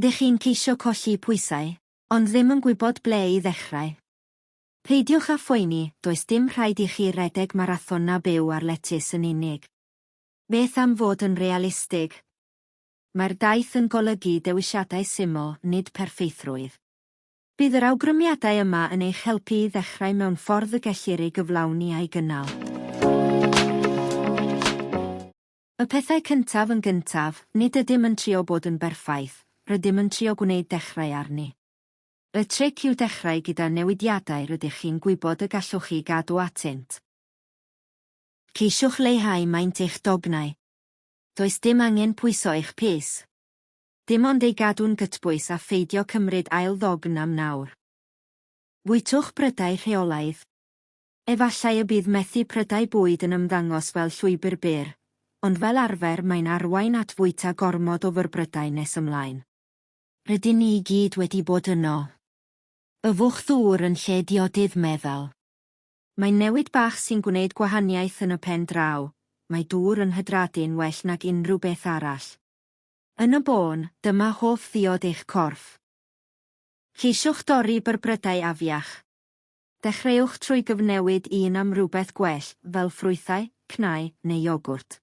Ydych chi'n ceisio colli pwysau, ond ddim yn gwybod ble i ddechrau? Peidiwch â phoeni, does dim rhaid i chi redeg marathon na byw ar letys yn unig. Beth am fod yn realistig? Mae'r daith yn golygu dewisiadau syml, nid perffeithrwydd. Bydd yr awgrymiadau yma yn eich helpu i ddechrau mewn ffordd y gellir ei gyflawni a'i gynnal. Y pethau cyntaf yn gyntaf, nid ydym yn trio bod yn berffaith, rydym yn trio gwneud dechrau arni. Y tric yw dechrau gyda newidiadau rydych chi'n gwybod y gallwch chi gadw atynt. Ceisiwch leihau maint eich dognau. Does dim angen pwyso eich pys. Dim ond ei gadw'n gytbwys a pheidio cymryd ail ddogn am nawr. Bwytwch brydau rheolaidd. Efallai y bydd methu prydau bwyd yn ymddangos fel llwybr byr, ond fel arfer mae'n arwain at fwyta gormod o fyrbrydau nes ymlaen. Rydyn ni i gyd wedi bod yno. Yfwch ddŵr yn lle diodydd meddal. Mae'n newid bach sy'n gwneud gwahaniaeth yn y pen draw, mae dŵr yn hydradu'n well nag unrhyw beth arall. Yn y bôn, dyma hoff ddiod eich corff. Ceisiwch dorri byrbrydau afiach. Dechreuwch trwy gyfnewid un am rywbeth gwell, fel ffrwythau, cnau, neu iogwrt.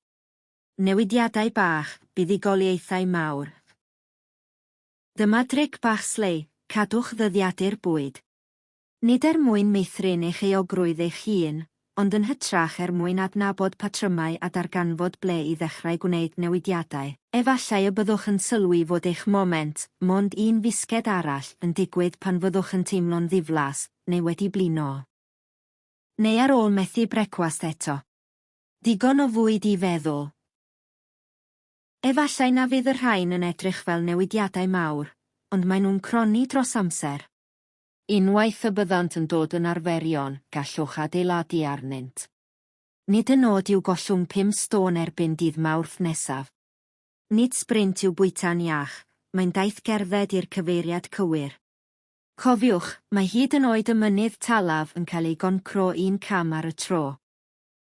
Newidiadau bach, buddugoliaethau mawr. Dyma dric bach slei, cadwch ddyddiadur bwyd. Nid er mwyn meithrin eich euogrwydd eich hun, ond yn hytrach er mwyn adnabod patrymau a darganfod ble i ddechrau gwneud newidiadau. Efallai y byddwch yn sylwi fod eich moment, 'mond un fisged arall, yn digwydd pan fyddwch yn teimlo'n ddiflas, neu wedi blino. Neu ar ôl methu brecwast eto. Digon o fwyd i feddwl. Efallai na fydd y rhain yn edrych fel newidiadau mawr, ond maen nhw'n cronni dros amser. Unwaith y byddant yn dod yn arferion, gallwch adeiladu arnynt. Nid y nod yw gollwng pum stôn erbyn dydd Mawrth nesaf. Nid sbrint yw bwyta'n iach, mae'n daith gerdded i'r cyfeiriad cywir. Cofiwch, mae hyd yn oed y mynydd talaf yn cael ei goncro un cam ar y tro.